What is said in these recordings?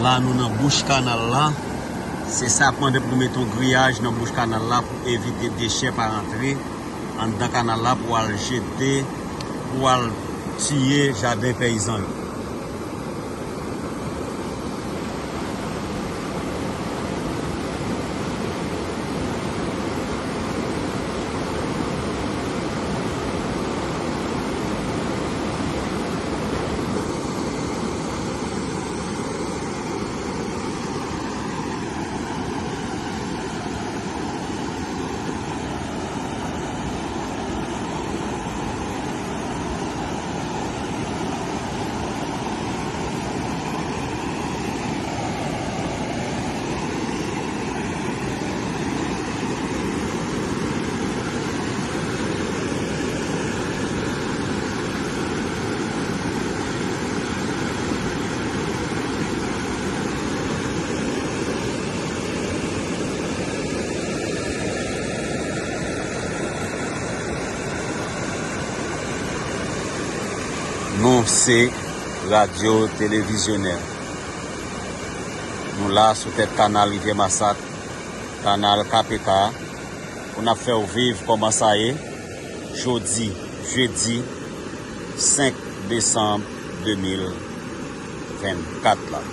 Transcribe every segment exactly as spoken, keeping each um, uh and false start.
La nou nan bouch kanal la. Se sa ap mande pou nou mete yon griyaj nan bouch kanal la pou evite dechè pa rantre anndan kanal la pou al jete, pou al tiye jaden peyizan yo. Nou se Radyo Televizyonè. Nou la sou tèt kanal Rivyè Masak, kanal K P K, pou n ap fè w viv kòman sa ye, jodi, jedi senk desanm de mil vennkat la.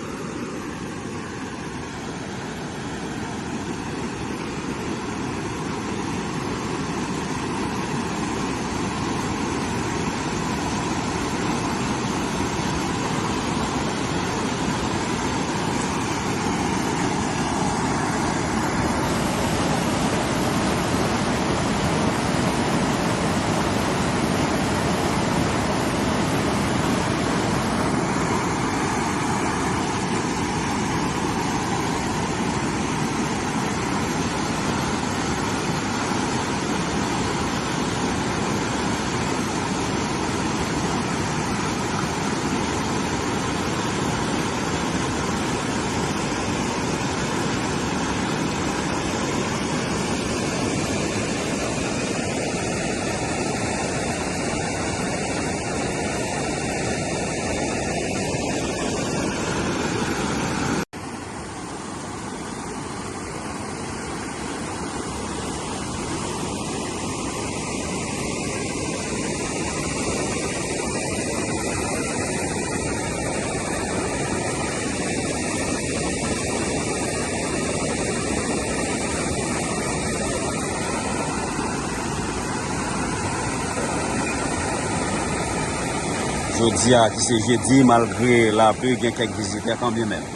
Jodi a, ki se jedi, malgre lapli, gen kèk vizitè kanmenm.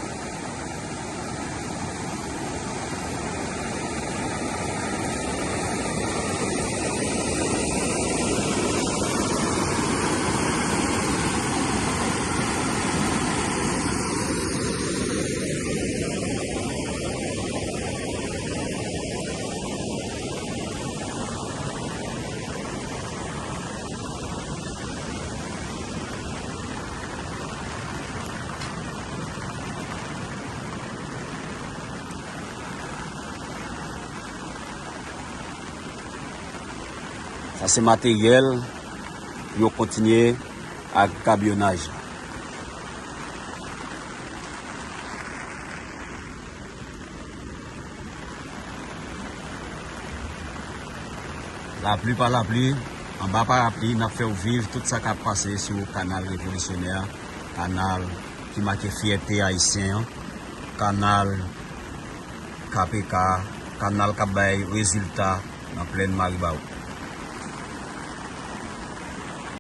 Sa se materyèl pou yo kontinye ak gabyonaj la. Lapli pa lapli, anba parapli, n ap fè w viv tout sa k ap pase sou kanal revolisyonè a, kanal ki make fyète ayisyen an, kanal K P K, kanal k ap bay rezilta nan plèn Maribawou.